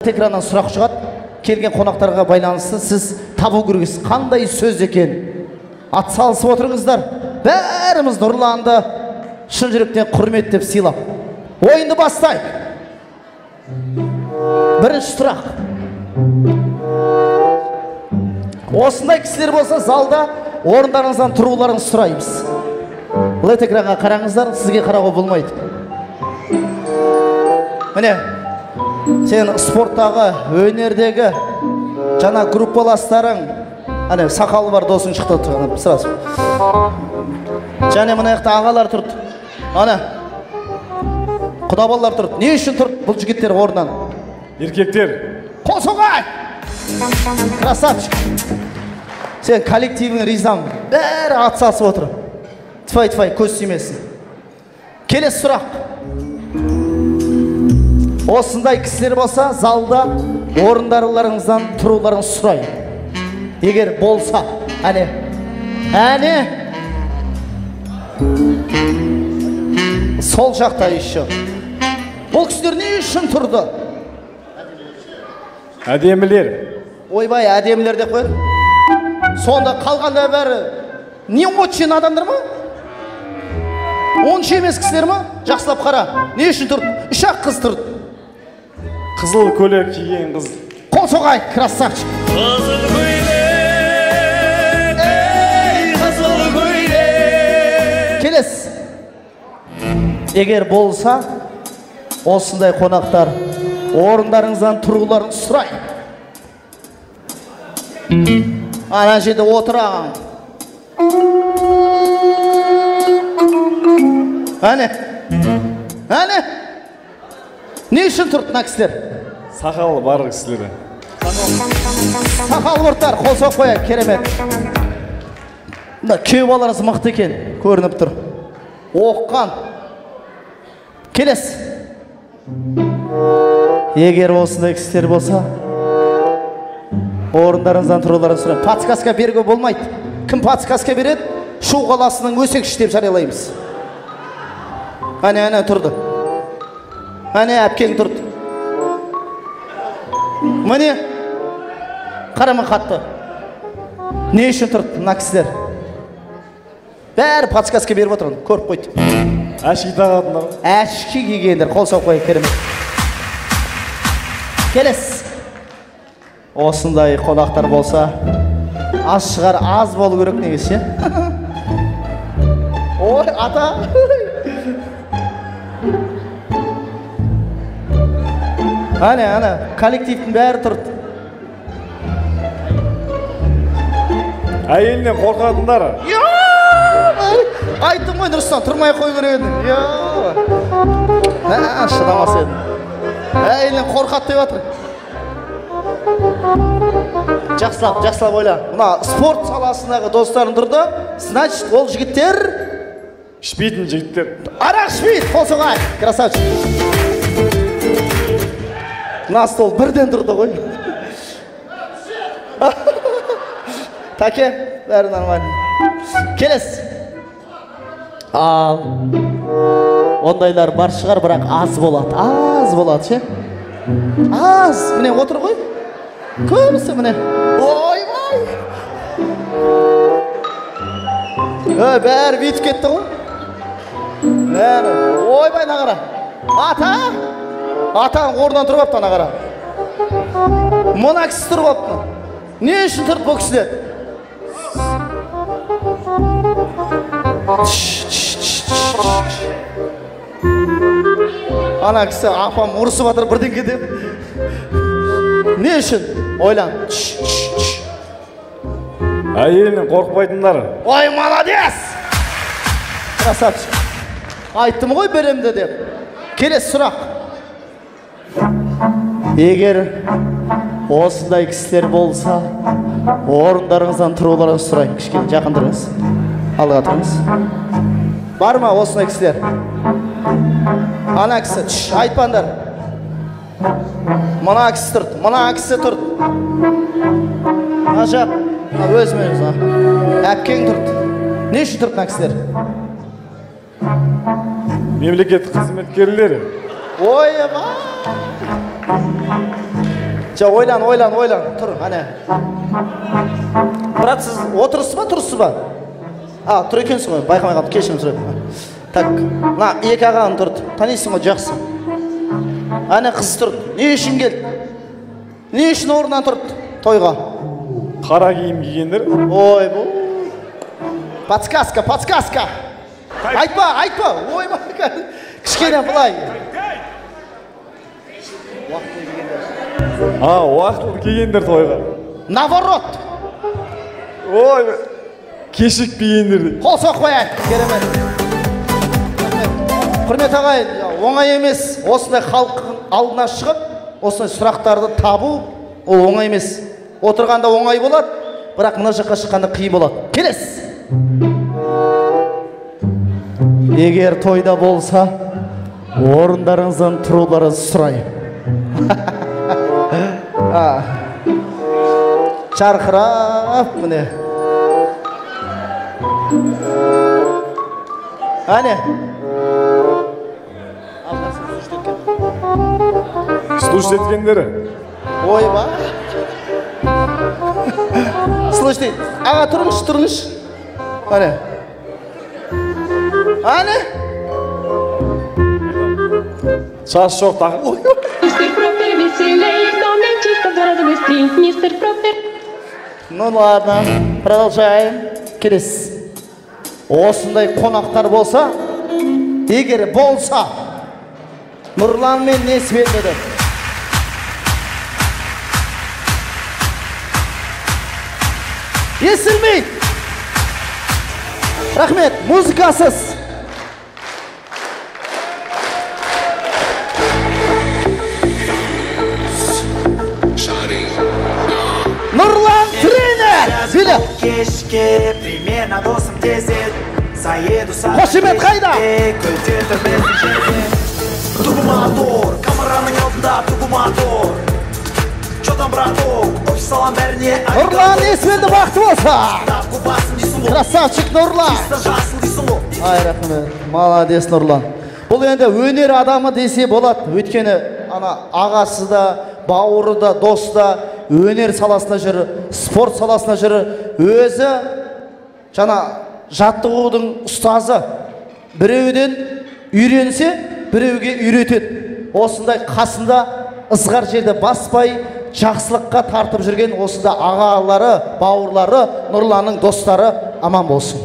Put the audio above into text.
Экраннан сұрақ шығады, келген қонақтарға байланысты сіз табу керексіз, қандай сөз екен. Атсалысып отырыңыздар. Бәріміз Нұрланды шын жүректен құрметтеп сыйлап. Ойынды бастайық. Бірінші сұрақ. Осындай кісілер болса залда орындарыңыздан тұруларыңызды сұраймыз. Лед экранға қараңыздар, сізге қарауға болмайды. Міне, сен спорттағы, өнердегі жаңа группаластарың, әне сақалы бар досың шықты сразу. Және мына жақта ағалар тұрды. Ана құда балалар тұрды. Не үшін тұрды бұл жігіттер орнынан? Еркектер. Қол соғайық! Красавчик. Сен коллективің ризамын. Бәрі атсалысып отыр. Тфай-тфай, көз тимесін. Келесі сұрақ. Осындай кісілер болса, залда орындарыңыздан тұруларыңызды сұраймын. Егер болса, әне, әне, сол жақта еще. Бұл кісілер не үшін тұрды? Әдемілер. Ойбай, әдемілер деп қояды. Сонда қалғанда бәрі не очень адамдар ма? Онша емес кісілер ма? Жақсылап қара. Не үшін тұрды? Үш-ақ қыз тұрды. Қызыл көйлек киген қыз. Қол соғайық, красавчик. Қызыл көйлек, ей, қызыл көйлек. Келесі. Егер болса, осындай қонақтар орындарыңыздан тұруларын сұрайын. Ана жерде отыр ағаң. Әне, әне. Не үшін тұрды мына кісілер? Сақалы бар кісілер. Сақалы бұрттар, қол соғып қояйық, керемет. Мына күйеу балаларыңыз мықты екен, көрініп тұр. Оққан. Келесі. Егер осындай кісілер болса, орындарыңыздан тұруларыңызды сұраймын. Подсказка беруге болмайды. Кім подсказка береді? Шу қаласының өсекші деп жариялаймыз. Әне, әне тұрды. Әне әпкең тұрды. Міне, қарама қатты. Не үшін тұрды мына кісілер? Бәрі подсказка беріп отыр, көріп қойды. Әшки тағатындар. Әшки кигендер, қол соғып қояйық, керемет. Келесі. Осындай қонақтар болса, аз шығар, аз болу керек негізі, ше? Ой, ата! Әне, әне, коллективтің бәрі тұрды. Әйелінен қорқатындар. Айттым ғой, Нұрсұлтан, тұрмай қою керек едің. Шыдамас едім. Әйелінен қорқады деп жатыр. Жақсылап, жақсылап ойла. Мына спорт саласындағы достарың тұрды, значит, ол жігіттер ішпейтін жігіттер. Арақ ішпейді, қол соғайық, красавчик. Мына стол бірден тұрды ғой. Тәке, бәрі нормально. Келесі. Ал, ондайлар бар шығар, бірақ аз болады. Аз болады, ше? Аз, міне отыр ғой. Көбісі міне. Ойбай! Бәрі бүйтіп кетті ғой. Бәрі. Ойбай, ана қара. Ата! Атаның орнынан тұрып апты, ана қара. Мына кісі тұрып апты. Не үшін тұрды бұл кісілер? Ана кісі апам ұрысып жатыр бірдеңке деп. Не үшін? Ойлан. Әйелінен қорықпайтындар. Ой, молодец! Красавчик. Айттым ғой беремді деп. Келесі сұрақ. Егер осындай кісілер болса, орындарыңыздан тұруларыңызды сұраймын. Кішкене жақын тұрыңыз. Алға тұрыңыз. Бар ма осындай кісілер? Ана кісі, түш, айтпаңдар. Мына кісі тұрды, мына кісі тұрды. Мына жақ, өзіме өзі. Әпкең тұрды. Не үшін тұрды мына кісілер? Мемлекеттік қызметкерлер. Ойбай. Жа, ойлан, ойлан, ойлан. Тұр, әне. Брат, сіз отырсыз ба, тұрсыз ба? А, тұр екенсің ғой, байқамай қалдым, кешірім сұраймын. Так, мына екі ағаң тұрды. Танисың ғой, жақсы. Әне қыз тұрды. Не үшін келді? Не үшін орнынан тұрды тойға? Қара киім кигендер. Ой, бұл. Подсказка, подсказка. Айтпа, айтпа. Ойбай, кішкене былай. А, уақытылы келгендер тойға. Наоборот. Ой, кешікпегендер. Қол соғып қояйық. Керемет. Құрметті ағайын, оңай емес осындай халықтың алдына шығып, осындай сұрақтарды табу ол оңай емес. Отырғанда оңай болады, бірақ мына жаққа шыққанда қиын болады. Келесі. Егер тойда болса, орындарыңыздан тұруларыңызды сұраймын. Жарқырап міне. Әне. Слушать еткендері. Ойбай. Слушайте, аға тұрыңызшы, тұрыңызшы. Әне. Әне. Шаш жоқ тағы. Мистер Пропер веселей, в доме чисто в два раза быстрее. Мистер Пропер. Ну ладно, продолжаем. Келесі. Осындай қонақтар болса, егер болса, Нұрлан мен Несібелі деп. Естілмейді. Рахмет, музыкасыз. Нұрлан тренер! Биле! Кешке примерно досым тезет. Заеду Қошемет қайда? Турбомотор, камераның алдында турбомотор. Чё там, браток? Офис салам бәріне. Нұрлан Несібелі бақытты болса! Красавчик Нұрлан! Ай, рахмет. Молодец, Нұрлан. Бұл енді өнер адамы десе болады. Өйткені ана ағасы да, бауыры да, досы да өнер саласында жүр, спорт саласында жүр. Өзі жаңа жаттығудың ұстазы. Біреуден үйренсе, біреуге үйретеді. Осындай қасында ызғар жерді баспай, жақсылыққа тартып жүрген осында ағалары, бауырлары, Нұрланның достары аман болсын.